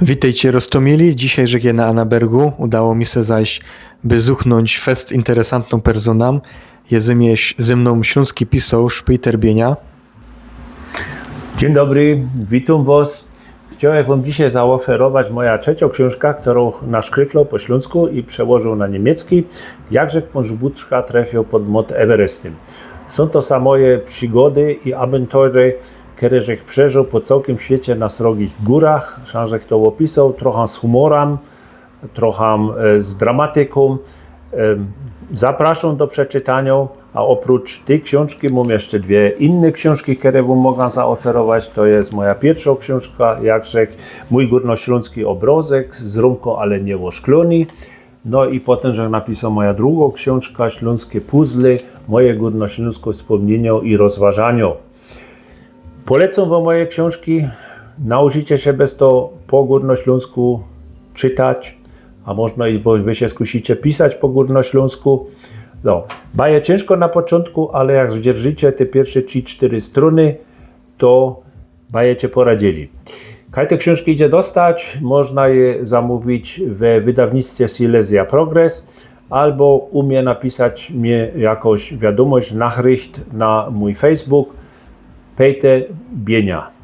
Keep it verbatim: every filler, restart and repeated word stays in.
Witejcie, roztōmili. Dzisiej żech je na Annabergu. Udało mi sie zaś bezuchnōńć fest interesantnõ personã. Je ze mie, ze mnōm ślōnski pisołz Pejter Bienia. Dziyń dobry, witōm wos. Chciołech wōm dzisiej zaoferować moja trzeciŏ ksiōnżka, kerõ naszkryfloł po ślōnsku i przełożył na niymiecki, „Jak żech pōn Żubrka trefiōł pod Mont Everestym”. Sōm to sa moje przigody i awantury, kere żech przeżył po cołkym świecie na srogich gōrach. Sam żech to ôpisoł, trochã z humorã, trochã, e, z dramatikōm. Em, zapraszōm do przeczytanio, a ôprōcz tyj ksiōnżki mōm jeszcze dwie inne ksiōnżki, kere wōm mogã zaoferować. To je moja piyrszŏ ksiōnżka, „Jak żech”, „Mōj gōrnoślōnski ôbrŏzek”, „Z rōmkōm, ale niy ôszklōny”. No i potym żech napisoł moja drugŏ ksiōnżka, „Ślōnskie puzzle. Moje gōrnoślōnskõ wspōmniynio i rozważanio”. Polecōm wōm moje ksiōnżki, nauczycie sie bez to po gōrnoślōnsku czytać, a możno i, bo wy sie skusicie pisać po gōrnoślōnsku. No, bajnie ciynżko na poczōntku, ale jak zdzierżycie te piyrsze trzi, sztyry strōny, to bajnie sie poradzili. Kaj te ksiōnżki idzie dostać? Możno je zamōwić we wydawnictwie Silesia Progress, abo u mie napisać mie jakŏś wiadōmość, Nachricht na mōj Facebook, Pejter Bienia.